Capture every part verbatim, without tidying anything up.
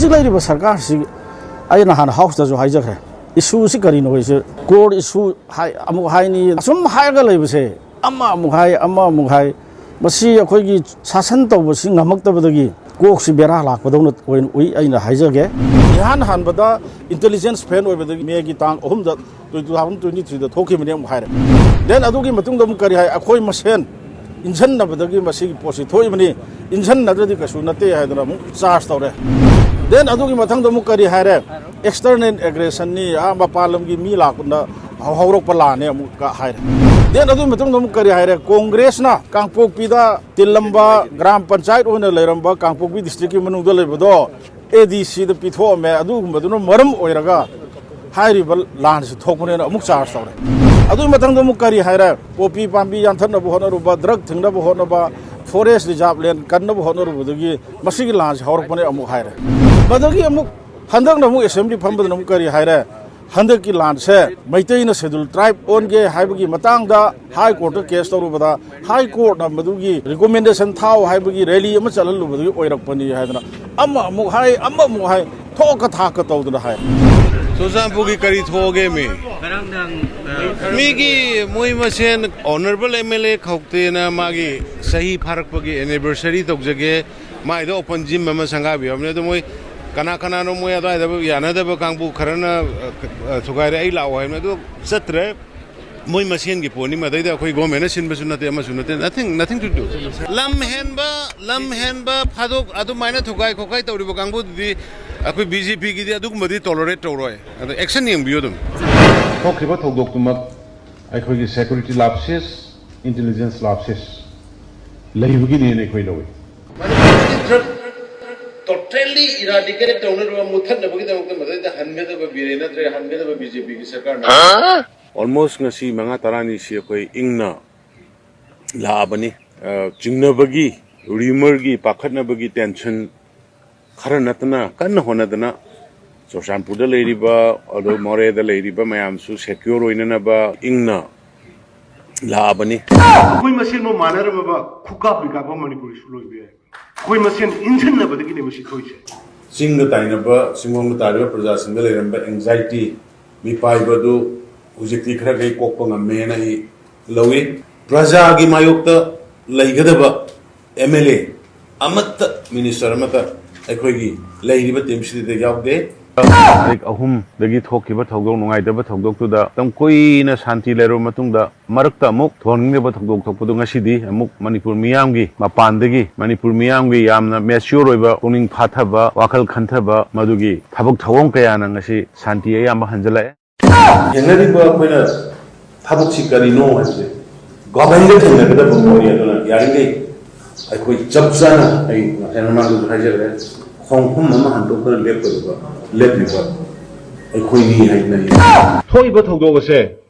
ꯍꯧꯖꯤꯛ ꯂꯩꯔꯤꯕ ꯁꯔꯀꯥꯔꯁꯤ, ꯑꯩ ꯅꯍꯥꯟ ꯍꯥꯎꯁꯇꯁꯨ ꯍꯥꯏꯖꯈ꯭ꯔꯦ, ꯏꯁꯨꯁꯤ ꯀꯔꯤꯅꯣ ꯍꯥꯏꯁꯦ, ꯀꯣꯔꯠ ꯏꯁꯨ ꯍꯥꯏ, ꯑꯃꯨꯛ ꯍꯥꯏꯅꯤ, ꯑꯁꯨꯝ ꯍꯥꯏꯔꯒ ꯂꯩꯕꯁꯦ, ꯑꯃ ꯑꯃꯨꯛ ꯍꯥꯏ, ꯑꯃ ꯑꯃꯨꯛ ꯍꯥꯏ, ꯃꯁꯤ ꯑꯩꯈꯣꯏꯒꯤ ꯁꯥꯁꯟ ꯇꯧꯕꯁꯤ ꯉꯝꯃꯛꯇꯕꯗꯒꯤ ꯀꯣꯛꯁꯤ ꯕꯦꯔꯥ ꯂꯥꯛꯄꯗꯧꯅ ꯑꯣꯏꯅ ꯎꯏ, ꯑꯩꯅ ꯍꯥꯏꯖꯒꯦ꯫ ꯏꯍꯥꯟ ꯍꯥꯟꯕꯗ ꯏꯟꯇꯦꯂꯤꯖꯦꯟꯁ ꯐꯦꯜ ꯑꯣꯏꯕꯗꯒꯤ ꯃꯦꯒꯤ ꯇꯥꯡ ꯑꯍꯨꯝꯗ, ꯇꯨ ꯊꯥꯎꯖꯟ ꯇ꯭ꯋꯦꯟꯇꯤ ꯊ꯭ꯔꯤꯗ ꯊꯣꯛꯈꯤꯕꯅꯤ ꯑꯃꯨꯛ ꯍꯥꯏꯔꯦ꯫ ꯗꯦꯟ ꯑꯗꯨꯒꯤ ꯃꯇꯨꯡꯗ ꯑꯃꯨꯛ ꯀꯔꯤ ꯍꯥꯏ, ꯑꯩꯈꯣꯏ ꯃꯁꯦꯟ ꯏꯟꯁꯤꯟꯅꯕꯗꯒꯤ ꯃꯁꯤꯒꯤ ꯄꯣꯠꯁꯤ ꯊꯣꯛꯏꯕꯅꯤ, ꯏꯟꯁꯤꯟꯅꯗ꯭ꯔꯗꯤ ꯀꯩꯁꯨ ꯅꯠꯇꯦ ꯍꯥꯏꯗꯅ ꯑꯃꯨꯛ ꯆꯥꯔꯖ ꯇꯧꯔꯦ꯫ ꯗꯦꯟ ꯑꯗꯨꯒꯤ ꯃꯊꯪꯗ ꯑꯃꯨꯛ ꯀꯔꯤ ꯍꯥꯏꯔꯦ, ꯑꯦꯛꯁꯇꯔꯅꯦꯜ ꯑꯦꯒ꯭ꯔꯦꯁꯟꯅꯤ, ꯑꯥ ꯃꯄꯥꯟ ꯂꯝꯒꯤ ꯃꯤ ꯂꯥꯛꯄꯅ ꯍꯧꯔꯛꯄ ꯂꯥꯟꯅꯦ ꯑꯃꯨꯛꯀ ꯍꯥꯏꯔꯦ꯫ ꯗꯦꯟ ꯑꯗꯨꯒꯤ ꯃꯇꯨꯡꯗ ꯑꯃꯨꯛ ꯀꯔꯤ ꯍꯥꯏꯔꯦ, ꯀꯣꯡꯒ꯭ꯔꯦꯁꯅ ꯀꯥꯡꯄꯣꯛꯄꯤꯗ ꯇꯤꯜꯂꯝꯕ, ꯒ꯭ꯔꯥꯝ ꯄꯟꯆꯥꯌꯠ ꯑꯣꯏꯅ ꯂꯩꯔꯝꯕ ꯀꯥꯡꯄꯣꯛꯄꯤ ꯗꯤꯁꯇ꯭ꯔꯤꯛꯀꯤ ꯃꯅꯨꯡꯗ ꯂꯩꯕꯗꯣ ꯑꯦ ꯗꯤ ꯁꯤꯗ ꯄꯤꯊꯣꯛꯑꯝꯃꯦ, ꯑꯗꯨꯒꯨꯝꯕꯗꯨꯅ ꯃꯔꯝ ꯑꯣꯏꯔꯒ ꯍꯥꯏꯔꯤꯕ ꯂꯥꯟꯁꯤ ꯊꯣꯛꯄꯅꯦꯅ ꯑꯃꯨꯛ ꯆꯥꯔꯖ ꯇꯧꯔꯦ꯫ ꯑꯗꯨꯒꯤ ꯃꯊꯪꯗ ꯑꯃꯨꯛ ꯀꯔꯤ ꯍꯥꯏꯔꯦ, ꯄꯣꯄꯤ ꯄꯥꯝꯕꯤ ꯌꯥꯟꯊꯠꯅꯕ ꯍꯣꯠꯅꯔꯨꯕ, ꯗ꯭ꯔꯒ ꯊꯤꯡꯅꯕ ꯍꯣꯠꯅꯕ, ꯐꯣꯔꯦꯁ ꯔꯤꯖꯥꯔꯚ ꯂꯦꯟ ꯀꯟꯅꯕ ꯍꯣꯠꯅꯔꯨꯕꯗꯒꯤ ꯃꯁꯤꯒꯤ ꯂꯥꯟꯁꯤ ꯍꯧꯔꯛꯄꯅꯦ ꯑꯃꯨꯛ ꯍꯥꯏꯔꯦ꯫ ꯃꯗꯒꯤ ꯑꯃꯨꯛ ꯍꯟꯗꯛꯅ ꯑꯃꯨꯛ ꯑꯦꯁꯦꯝꯕ꯭ꯂꯤ ꯐꯝꯕꯗꯅ ꯑꯃꯨꯛ ꯀꯔꯤ ꯍꯥꯏꯔꯦ, ꯍꯟꯗꯛꯀꯤ ꯂꯥꯟꯁꯦ ꯃꯩꯇꯩꯅ ꯁꯦꯗꯨꯜ ꯇ꯭ꯔꯥꯏꯕ ꯑꯣꯟꯒꯦ ꯍꯥꯏꯕꯒꯤ ꯃꯇꯥꯡꯗ ꯍꯥꯏ ꯀꯣꯔꯠꯇ ꯀꯦꯁ ꯇꯧꯔꯨꯕꯗ, ꯍꯥꯏ ꯀꯣꯔꯠꯅ ꯃꯗꯨꯒꯤ ꯔꯤꯀꯣꯃꯦꯟꯗꯦꯁꯟ ꯊꯥꯎ ꯍꯥꯏꯕꯒꯤ ꯔꯦꯂꯤ ꯑꯃ ꯆꯠꯍꯜꯂꯨꯕꯗꯒꯤ ꯑꯣꯏꯔꯛꯄꯅꯤ ꯍꯥꯏꯗꯅ ꯑꯃ ꯑꯃꯨꯛ ꯍꯥꯏ, ꯑꯃ ꯑꯃꯨꯛ ꯍꯥꯏ, ꯊꯣꯛꯀ ꯊꯥꯛꯀ ꯇꯧꯗꯅ ꯍꯥꯏ꯫ ꯆꯨꯔꯆꯥꯟꯄꯨꯔꯒꯤ ꯀꯔꯤ ꯊꯣꯛꯑꯒꯦ ꯃꯤ? ꯃꯤꯒꯤ ꯃꯣꯏ ꯃꯁꯦꯟ ꯑꯣꯅꯔꯦꯕꯜ ꯑꯦꯝ ꯑꯦꯜ ꯑꯦ ꯈꯧꯇꯦꯅ ꯃꯥꯒꯤ ꯆꯍꯤ ꯐꯥꯔꯛꯄꯒꯤ ꯑꯦꯅꯤꯚꯔꯁꯔꯤ ꯇꯧꯖꯒꯦ, ꯃꯥꯏꯗ ꯑꯣꯄꯟ ꯖꯤꯝ ꯑꯃ ꯁꯪꯒꯥꯕꯤꯔꯕꯅꯦ꯫ ꯑꯗꯣ ꯃꯣꯏ ꯀꯅꯥ ꯀꯅꯥꯅꯣ ꯃꯣꯏ ꯑꯗꯨꯋꯥꯏꯗ ꯌꯥꯅꯗꯕ ꯀꯥꯡꯕꯨ ꯈꯔꯅ, ꯑ, ꯑ, ꯊꯨꯒꯥꯏꯔꯦ, ꯑꯩ ꯂꯥꯛꯑꯣ ꯍꯥꯏꯕꯅꯦ, ꯑꯗꯣ ꯆꯠꯇ꯭ꯔꯦ꯫ ꯃꯣꯏ ꯃꯁꯦꯟꯒꯤ ꯄꯣꯠꯅꯤ, ꯃꯗꯩꯗ ꯑꯩꯈꯣꯏ ꯒꯣꯔꯃꯦꯟꯅ ꯁꯤꯟꯕꯁꯨ ꯅꯠꯇꯦ, ꯑꯃꯁꯨ ꯅꯠꯇꯦ, nothing, nothing to do. ꯂꯝ ꯍꯦꯟꯕ, ꯂꯝ ꯍꯦꯟꯕ ꯐꯥꯗꯣꯛ ꯑꯗꯨꯃꯥꯏꯅ ꯊꯨꯒꯥꯏ ꯈꯣꯠꯀꯥꯏ ꯇꯧꯔꯤꯕ ꯀꯥꯡꯕꯨꯗꯨꯗꯤ ꯑꯩꯈꯣꯏ ꯕꯤ ꯖꯦ ꯄꯤꯒꯤꯗꯤ ꯑꯗꯨꯒꯨꯝꯕꯗꯤ ꯇꯣꯂꯔꯦꯠ ꯇꯧꯔꯣꯏ꯫ ꯑꯗꯣ ꯑꯦꯛꯁꯟ ꯌꯦꯡꯕꯤꯌꯨ ꯑꯗꯨꯝ꯫ ꯊꯣꯛꯈꯤꯕ ꯊꯧꯗꯣꯛꯇꯨꯃꯛ ꯑꯩꯈꯣꯏꯒꯤ ꯁꯦꯀ꯭ꯌꯨꯔꯤꯇꯤ ꯂꯥꯞꯁꯦꯁ, ꯏꯟꯇꯦꯂꯤꯖꯦꯟꯁ ꯂꯥꯞꯁꯦꯁ ꯂꯩꯕꯒꯤꯅꯦꯅ ꯑꯩꯈꯣꯏ ꯂꯧꯏ꯫ ꯃꯅꯤꯄꯨꯔꯗꯒꯤ ꯗ꯭ꯔꯒ ꯇꯣꯇꯦꯜꯂꯤ ꯏꯔꯥꯗꯤꯀꯦꯠ ꯇꯧꯅꯅꯕ, ꯃꯨꯠꯊꯠꯅꯕꯒꯤꯗꯃꯛꯇ ꯃꯗꯩꯗ ꯍꯟꯒꯗꯕ ꯕꯤꯔꯦꯟ ꯅꯠꯇ꯭ꯔꯦ, ꯍꯟꯒꯗꯕ ꯕꯤ ꯖꯦ ꯄꯤꯒꯤ ꯁꯔꯀꯥꯔꯅ꯫ ꯑꯣꯜꯃꯣꯁ ꯉꯁꯤ ꯃꯉꯥ ꯇꯔꯥꯅꯤꯁꯤ ꯑꯩꯈꯣꯏ ꯏꯪꯅ ꯂꯥꯛꯑꯕꯅꯤ꯫ ꯑ, ꯆꯤꯡꯅꯕꯒꯤ, ꯔꯤꯌꯨꯃꯔꯒꯤ, ꯄꯥꯈꯠꯅꯕꯒꯤ ꯇꯦꯟꯁꯟ ꯈꯔ ꯅꯠꯇꯅ ꯀꯟꯅ ꯍꯣꯠꯅꯗꯅ ꯆꯨꯔꯆꯥꯟꯄꯨꯔꯗ ꯂꯩꯔꯤꯕ, ꯑꯗꯨ ꯃꯣꯔꯦꯗ ꯂꯩꯔꯤꯕ ꯃꯌꯥꯝꯁꯨ ꯁꯦꯀ꯭ꯌꯣꯔ ꯑꯣꯏꯅꯅꯕ ꯏꯪꯅ ꯂꯥꯛꯑꯕꯅꯤ꯫ ꯑꯩꯈꯣꯏ ꯃꯁꯦꯟꯕꯨ ꯃꯥꯟꯅꯔꯝꯃꯕ ꯈꯨꯀꯥꯞ ꯂꯨꯀꯥꯞ ꯑꯃ ꯃꯅꯤꯄꯨꯔꯒꯤꯁꯨ ꯂꯣꯏꯕ ꯌꯥꯏ꯫ ꯑꯩꯈꯣꯏ ꯃꯁꯦꯟ ꯏꯟꯁꯤꯟꯅꯕꯗꯒꯤꯅꯦꯕ ꯁꯤ ꯊꯣꯛꯏꯁꯦ꯫ ꯆꯤꯡꯗ ꯇꯥꯏꯅꯕ, ꯆꯤꯡꯈꯣꯡꯗ ꯇꯥꯔꯤꯕ ꯄ꯭ꯔꯖꯥꯁꯤꯡꯗ ꯂꯩꯔꯝꯕ anxiety, ꯃꯤꯄꯥꯏꯕꯗꯨ ꯍꯧꯖꯤꯛꯇꯤ ꯈꯔ ꯈꯔ ꯀꯣꯛꯄ ꯉꯝꯃꯦꯅ ꯑꯩ ꯂꯧꯏ꯫ ꯄ꯭ꯔꯖꯥꯒꯤ ꯃꯥꯌꯣꯛꯇ ꯂꯩꯒꯗꯕ M L A ꯑꯃꯠꯇ, minister ꯑꯃꯠꯇ ꯑꯩꯈꯣꯏꯒꯤ ꯂꯩꯔꯤꯕ team ꯁꯤꯗ ꯌꯥꯎꯗꯦ꯫ ꯇꯥꯔꯤꯛ ꯑꯍꯨꯝꯗꯒꯤ ꯊꯣꯛꯈꯤꯕ ꯊꯧꯗꯣꯛ, ꯅꯨꯡꯉꯥꯏꯇꯕ ꯊꯧꯗꯣꯛꯇꯨꯗ ꯃꯇꯝ ꯀꯨꯏꯅ ꯁꯥꯟꯇꯤ ꯂꯩꯔꯕ ꯃꯇꯨꯡꯗ, ꯃꯔꯛꯇ ꯑꯃꯨꯛ ꯊꯣꯟꯅꯤꯡꯗꯕ ꯊꯧꯗꯣꯛ ꯊꯣꯛꯄꯗꯨ ꯉꯁꯤꯗꯤ ꯑꯃꯨꯛ ꯃꯅꯤꯄꯨꯔ ꯃꯤꯌꯥꯝꯒꯤ ꯃꯄꯥꯟꯗꯒꯤ, ꯃꯅꯤꯄꯨꯔ ꯃꯤꯌꯥꯝꯒꯤ ꯌꯥꯝꯅ mature ꯑꯣꯏꯕ, ꯄꯨꯛꯅꯤꯡ ꯐꯥꯊꯕ, ꯋꯥꯈꯜ ꯈꯟꯊꯕ, ꯃꯗꯨꯒꯤ ꯊꯕꯛ ꯊꯧꯑꯣꯡ ꯀꯌꯥꯅ ꯉꯁꯤ ꯁꯥꯟꯇꯤ ꯑꯌꯥꯝꯕ ꯍꯟꯖꯤꯜꯂꯛꯑꯦ꯫ ꯊꯦꯡꯅꯔꯤꯕ ꯑꯩꯈꯣꯏꯅ ꯊꯕꯛꯁꯤ ꯀꯔꯤꯅꯣ ꯍꯥꯏꯕꯁꯦ government ꯊꯦꯡꯅꯒꯗꯕ ꯄꯣꯠꯅꯤ꯫ ꯑꯗꯨꯅ ꯌꯥꯔꯤꯈꯩ ꯑꯩꯈꯣꯏ ꯆꯞ ꯆꯥꯅ, ꯑꯩ ꯉꯁꯥꯏ ꯃꯃꯥꯡꯗꯁꯨ ꯍꯥꯏꯖꯈ꯭ꯔꯦ, ꯈꯣꯡꯐꯝ ꯑꯃ ꯍꯟꯗꯣꯛꯇꯅ ꯂꯦꯞꯀꯗꯕ, ꯂꯦꯞꯂꯤꯕ ꯑꯩꯈꯣꯏꯅꯤ ꯍꯥꯏꯗꯅ ꯑꯩ ꯊꯣꯛꯏꯕ ꯊꯧꯗꯣꯛ ꯑꯁꯦ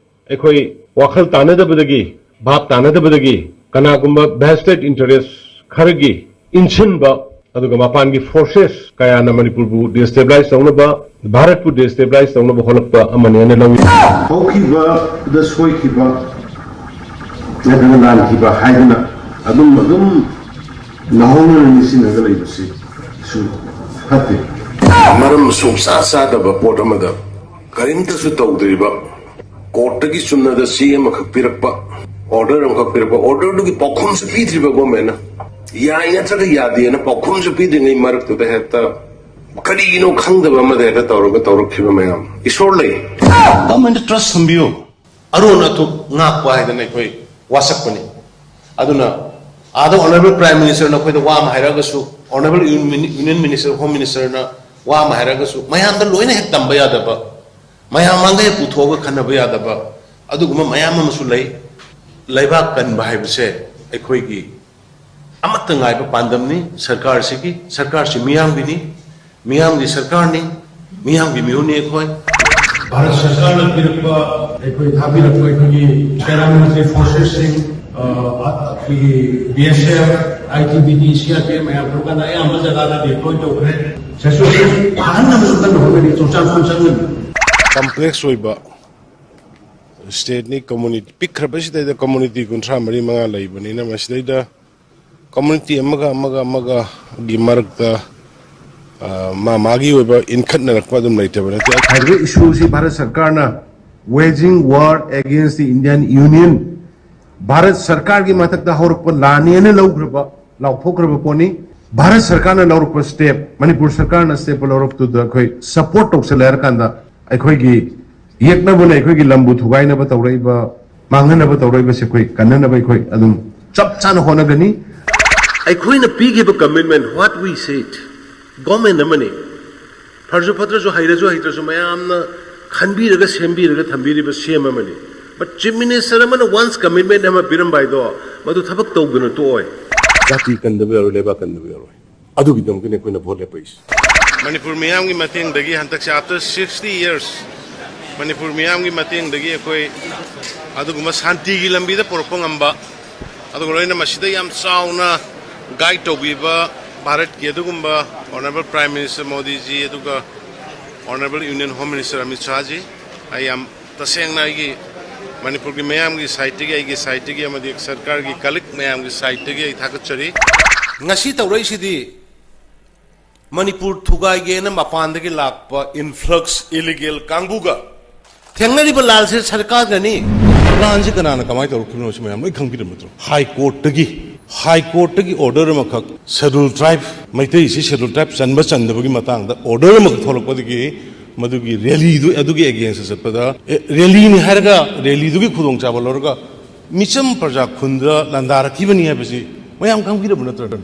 ꯑꯩꯈꯣꯏ ꯋꯥꯈꯜ ꯇꯥꯅꯗꯕꯗꯒꯤ, ꯚꯥꯞ ꯇꯥꯅꯗꯕꯗꯒꯤ, ꯀꯅꯥꯒꯨꯝꯕ vested interest ꯈꯔꯒꯤ ꯏꯟꯁꯤꯟꯕ, ꯑꯗꯨꯒ ꯃꯄꯥꯟꯒꯤ forces ꯀꯌꯥꯅ ꯃꯅꯤꯄꯨꯔꯕꯨ destabilize ꯇꯧꯅꯕ, ꯚꯥꯔꯠꯄꯨ destabilize ꯇꯧꯅꯕ ꯍꯣꯠꯂꯛꯄ ꯑꯃꯅꯤ ꯍꯥꯏꯅ ꯂꯧꯏ꯫ ꯍꯧꯈꯤꯕꯗ ꯁꯣꯏꯈꯤꯕ ꯅꯠꯇ꯭ꯔꯒ ꯂꯥꯟꯈꯤꯕ ꯍꯥꯏꯗꯨꯅ ꯑꯗꯨꯝ, ꯑꯗꯨꯝ ꯅꯧꯍꯧꯅꯅ ꯅꯤꯡꯁꯤꯡꯉꯒ ꯂꯩꯕꯁꯤ ꯁꯨ ꯐꯠꯇꯦ꯫ ꯃꯔꯝ ꯁꯨꯡꯆꯥ ꯆꯥꯗꯕ ꯄꯣꯠ ꯑꯃꯗ ꯀꯔꯤꯝꯇꯁꯨ ꯇꯧꯗ꯭ꯔꯤꯕ, courtꯇꯒꯤ ꯆꯨꯝꯅꯗ ꯆꯦ ꯑꯃꯈꯛ ꯄꯤꯔꯛꯄ, order ꯑꯃꯈꯛ ꯄꯤꯔꯛꯄ, orderꯗꯨꯒꯤ ꯄꯥꯎꯈꯨꯝꯁꯨ ꯄꯤꯗ꯭ꯔꯤꯕ governmentꯅ, ꯌꯥꯏ ꯅꯠꯇ꯭ꯔꯒ ꯌꯥꯗꯦꯅ ꯄꯥꯎꯈꯨꯝꯁꯨ ꯄꯤꯗ꯭ꯔꯤꯉꯩ ꯃꯔꯛꯇꯨꯗ ꯍꯦꯛꯇ ꯀꯔꯤꯒꯤꯅꯣ ꯈꯪꯗꯕ ꯑꯃꯗ ꯍꯦꯛꯇ ꯇꯧꯔꯒ ꯇꯧꯔꯛꯈꯤꯕ ꯃꯌꯥꯝ꯫ ꯏꯁꯣꯔ ꯂꯩ꯫ Governmentꯇ trust ꯊꯝꯕꯤꯌꯨ꯫ ꯑꯔꯣꯟ ꯑꯊꯨꯞ ꯉꯥꯛꯄ ꯍꯥꯏꯗꯅ ꯑꯩꯈꯣꯏ ꯋꯥꯁꯛꯄꯅꯤ꯫ ꯑꯗꯨꯅ ꯑꯥꯗ Honourable Prime Ministerꯅ ꯑꯩꯈꯣꯏꯗ ꯋꯥ ꯑꯃ ꯍꯥꯏꯔꯛꯑꯒꯁꯨ, Honourable Union Minister, Home Ministerꯅ ꯋꯥ ꯑꯃ ꯍꯥꯏꯔꯛꯑꯒꯁꯨ, ꯃꯌꯥꯝꯗ ꯂꯣꯏꯅ ꯍꯦꯛ ꯇꯝꯕ ꯌꯥꯗꯕ, ꯃꯌꯥꯝ ꯃꯥꯡꯗ ꯍꯦꯛ ꯄꯨꯊꯣꯛꯑꯒ ꯈꯟꯅꯕ ꯌꯥꯗꯕ, ꯑꯗꯨꯒꯨꯝꯕ ꯃꯌꯥꯝ ꯑꯃꯁꯨ ꯂꯩ꯫ ꯂꯩꯕꯥꯛ ꯀꯟꯕ ꯍꯥꯏꯕꯁꯦ ꯑꯩꯈꯣꯏꯒꯤ ꯑꯃꯠꯇ ꯉꯥꯏꯕ ꯄꯥꯟꯗꯝꯅꯤ꯫ ꯁꯔꯀꯥꯔꯁꯤꯒꯤ, ꯁꯔꯀꯥꯔꯁꯤ ꯃꯤꯌꯥꯝꯒꯤꯅꯤ, ꯃꯤꯌꯥꯝꯒꯤ ꯁꯔꯀꯥꯔꯅꯤ, ꯃꯤꯌꯥꯝꯒꯤ ꯃꯤꯍꯨꯠꯅꯤ ꯑꯩꯈꯣꯏ꯫ ꯚꯥꯔꯠ ꯁꯔꯀꯥꯔꯅ ꯄꯤꯔꯛꯄ, ꯑꯩꯈꯣꯏ ꯊꯥꯕꯤꯔꯛꯄ ꯑꯩꯈꯣꯏꯒꯤ paramilitary forcesꯁꯤꯡ, ꯑ, ꯑꯩꯈꯣꯏꯒꯤ B S F, I T B P, C R P F ꯃꯌꯥꯝ ꯊꯣꯛꯀꯥꯟꯗ ꯑꯌꯥꯝꯕ ꯖꯒꯥꯗ deploy ꯇꯧꯈ꯭ꯔꯦ꯫ Situation ꯐꯍꯟꯅꯕꯁꯨ ꯀꯟꯅ ꯍꯣꯠꯅꯔꯤ, ꯆꯨꯔꯆꯥꯟꯄꯨꯔ ꯆꯪꯒꯅꯤ꯫ Complex ꯑꯣꯏꯕ stateꯅꯤ, community ꯄꯤꯛꯈ꯭ꯔꯕꯁꯤꯗꯩꯗ community ꯀꯨꯟꯊ꯭ꯔꯥ ꯃꯔꯤ ꯃꯉꯥ ꯂꯩꯕꯅꯤꯅ ꯃꯁꯤꯗꯩꯗ community ꯑꯃꯒ ꯑꯃꯒ ꯑꯃꯒꯒꯤ ꯃꯔꯛꯇ ꯑ, ꯃꯥ ꯃꯥꯒꯤ ꯑꯣꯏꯕ ꯏꯟꯈꯠꯅꯔꯛꯄ ꯑꯗꯨꯝ ꯂꯩꯇꯕ ꯅꯠꯇꯦ꯫ ꯍꯥꯏꯔꯤꯕ ꯏꯁꯨꯁꯤ ꯚꯥꯔꯠ ꯁꯔꯀꯥꯔꯅ waging war against the Indian Union, Bharat ꯁꯔꯀꯥꯔꯒꯤ ꯃꯊꯛꯇ ꯍꯧꯔꯛꯄ ꯂꯥꯟꯅꯦꯅ ꯂꯧꯈ꯭ꯔꯕ, ꯂꯥꯎꯊꯣꯛꯈ꯭ꯔꯕ ꯄꯣꯠꯅꯤ꯫ ꯚꯥꯔꯠ ꯁꯔꯀꯥꯔꯅ ꯂꯧꯔꯛꯄ ꯁ꯭ꯇꯦꯞ, ꯃꯅꯤꯄꯨꯔ ꯁꯔꯀꯥꯔꯅ ꯁ꯭ꯇꯦꯞ ꯂꯧꯔꯛꯇꯨꯗ ꯑꯩꯈꯣꯏ ꯁꯄꯣꯔꯠ ꯇꯧꯁꯜꯂꯦ ꯍꯥꯏꯔ ꯀꯥꯟꯗ ꯑꯩꯈꯣꯏꯒꯤ ꯌꯦꯛꯅꯕꯅ ꯑꯩꯈꯣꯏꯒꯤ ꯂꯝꯕꯨ ꯊꯨꯒꯥꯏꯅꯕ ꯇꯧꯔꯛꯏꯕ, ꯃꯥꯡꯍꯟꯅꯕ ꯇꯧꯔꯛꯏꯕꯁꯦ ꯑꯩꯈꯣꯏ ꯀꯟꯅꯅꯕ ꯑꯩꯈꯣꯏ ꯑꯗꯨꯝ ꯆꯞ ꯆꯥꯅ ꯍꯣꯠꯅꯒꯅꯤ꯫ ꯑꯩꯈꯣꯏꯅ ꯄꯤꯈꯤꯕ commitment, what we said, government ꯑꯃꯅꯤ꯫ ꯐꯔꯁꯨ ꯐꯠꯇ꯭ꯔꯁꯨ, ꯍꯩꯔꯁꯨ ꯍꯩꯇ꯭ꯔꯁꯨ, ꯃꯌꯥꯝꯅ ꯈꯟꯕꯤꯔꯒ ꯁꯦꯝꯕꯤꯔꯒ ꯊꯝꯕꯤꯔꯤꯕ ꯁꯤ ꯑꯦꯝ ꯑꯃꯅꯤ꯫ But chief minister ꯑꯃꯅ once commitment ꯑꯃ ꯄꯤꯔꯝꯕ ꯍꯥꯏꯗꯣ, ꯃꯗꯨ ꯊꯕꯛ ꯇꯧꯗꯅ ꯇꯣꯛꯑꯣꯏ꯫ ꯖꯥꯇꯤ ꯀꯟꯗꯕ ꯌꯥꯔꯣꯏ, ꯂꯩꯕꯥꯛ ꯀꯟꯗꯕ ꯌꯥꯔꯣꯏ꯫ ꯑꯗꯨꯒꯤꯗꯃꯛꯇꯅꯤ ꯑꯩꯈꯣꯏꯅ ꯚꯣꯠ ꯂꯦꯞꯄꯛꯏꯁꯤ꯫ ꯃꯅꯤꯄꯨꯔ ꯃꯤꯌꯥꯝꯒꯤ ꯃꯇꯦꯡꯗꯒꯤ ꯍꯟꯗꯛꯁꯦ, after sixty years, ꯃꯅꯤꯄꯨꯔ ꯃꯤꯌꯥꯝꯒꯤ ꯃꯇꯦꯡꯗꯒꯤ ꯑꯩꯈꯣꯏ ꯑꯗꯨꯒꯨꯝꯕ ꯁꯥꯟꯇꯤꯒꯤ ꯂꯝꯕꯤꯗ ꯄꯨꯔꯛꯄ ꯉꯝꯕ, ꯑꯗꯨꯒ ꯂꯣꯏꯅ ꯃꯁꯤꯗ ꯌꯥꯝ ꯆꯥꯎꯅ ꯒꯥꯏꯗ ꯇꯧꯕꯤꯕ ꯚꯥꯔꯠꯀꯤ ꯑꯗꯨꯒꯨꯝꯕ Honourable Prime Minister ꯃꯣꯗꯤꯖꯤ, ꯑꯗꯨꯒ Honourable Union Home Minister Amit ꯁꯥꯍꯖꯤ, ꯑꯩ ꯌꯥꯝ ꯇꯁꯦꯡꯅ ꯑꯩꯒꯤ ꯃꯅꯤꯄꯨꯔꯒꯤ ꯃꯌꯥꯝꯒꯤ ꯁꯥꯏꯠꯇꯒꯤ, ꯑꯩꯒꯤ ꯁꯥꯏꯠꯇꯒꯤ ꯑꯃꯗꯤ ꯁꯔꯀꯥꯔꯒꯤ ꯀꯂꯤꯛ ꯃꯌꯥꯝꯒꯤ ꯁꯥꯏꯠꯇꯒꯤ ꯑꯩ ꯊꯥꯒꯠꯆꯔꯤ꯫ ꯉꯁꯤ ꯇꯧꯔꯛꯏꯁꯤꯗꯤ ꯃꯅꯤꯄꯨꯔ ꯊꯨꯒꯥꯏꯒꯦꯅ ꯃꯄꯥꯟꯗꯒꯤ ꯂꯥꯛꯄ influx illegal ꯀꯥꯡꯕꯨꯒ ꯊꯦꯡꯅꯔꯤꯕ ꯂꯥꯜꯁꯦ ꯁꯔꯀꯥꯔꯅꯅꯤ꯫ ꯄ꯭ꯂꯥꯟꯁꯤ ꯀꯅꯥꯅ ꯀꯃꯥꯏꯅ ꯇꯧꯔꯛꯈꯤꯕꯅꯣ ꯁꯤ ꯃꯌꯥꯝ ꯂꯣꯏ ꯈꯪꯕꯤꯔꯕ ꯅꯠꯇ꯭ꯔꯣ? ꯍꯥꯏ ꯀꯣꯔꯠꯇꯒꯤ, ꯍꯥꯏ ꯀꯣꯔꯠꯇꯒꯤ ꯑꯣꯔꯗꯔ ꯑꯃꯈꯛ ꯁꯦꯗꯨꯜ ꯇ꯭ꯔꯥꯏꯕ, ꯃꯩꯇꯩꯁꯤ ꯁꯦꯗꯨꯜ ꯇ꯭ꯔꯥꯏꯕ ꯆꯟꯕ ꯆꯟꯗꯕꯒꯤ ꯃꯇꯥꯡꯗ ꯑꯣꯔꯗꯔ ꯑꯃꯈꯛ ꯊꯣꯛꯂꯛꯄꯗꯒꯤ ꯃꯗꯨꯒꯤ ꯔꯦꯂꯤꯗꯨ, ꯑꯗꯨꯒꯤ ꯑꯦꯒꯦꯟꯁꯇ ꯆꯠꯄꯗ, ꯑꯦ, ꯔꯦꯂꯤꯅꯤ ꯍꯥꯏꯔꯒ ꯔꯦꯂꯤꯗꯨꯒꯤ ꯈꯨꯗꯣꯡꯆꯥꯕ ꯂꯧꯔꯒ ꯃꯤꯆꯝ ꯄ꯭ꯔꯖꯥ ꯈꯨꯟꯗ ꯂꯥꯟꯗꯥꯔꯛꯈꯤꯕꯅꯤ ꯍꯥꯏꯕꯁꯤ ꯃꯌꯥꯝ ꯈꯪꯕꯤꯔꯕ ꯅꯠꯇ꯭ꯔꯣ?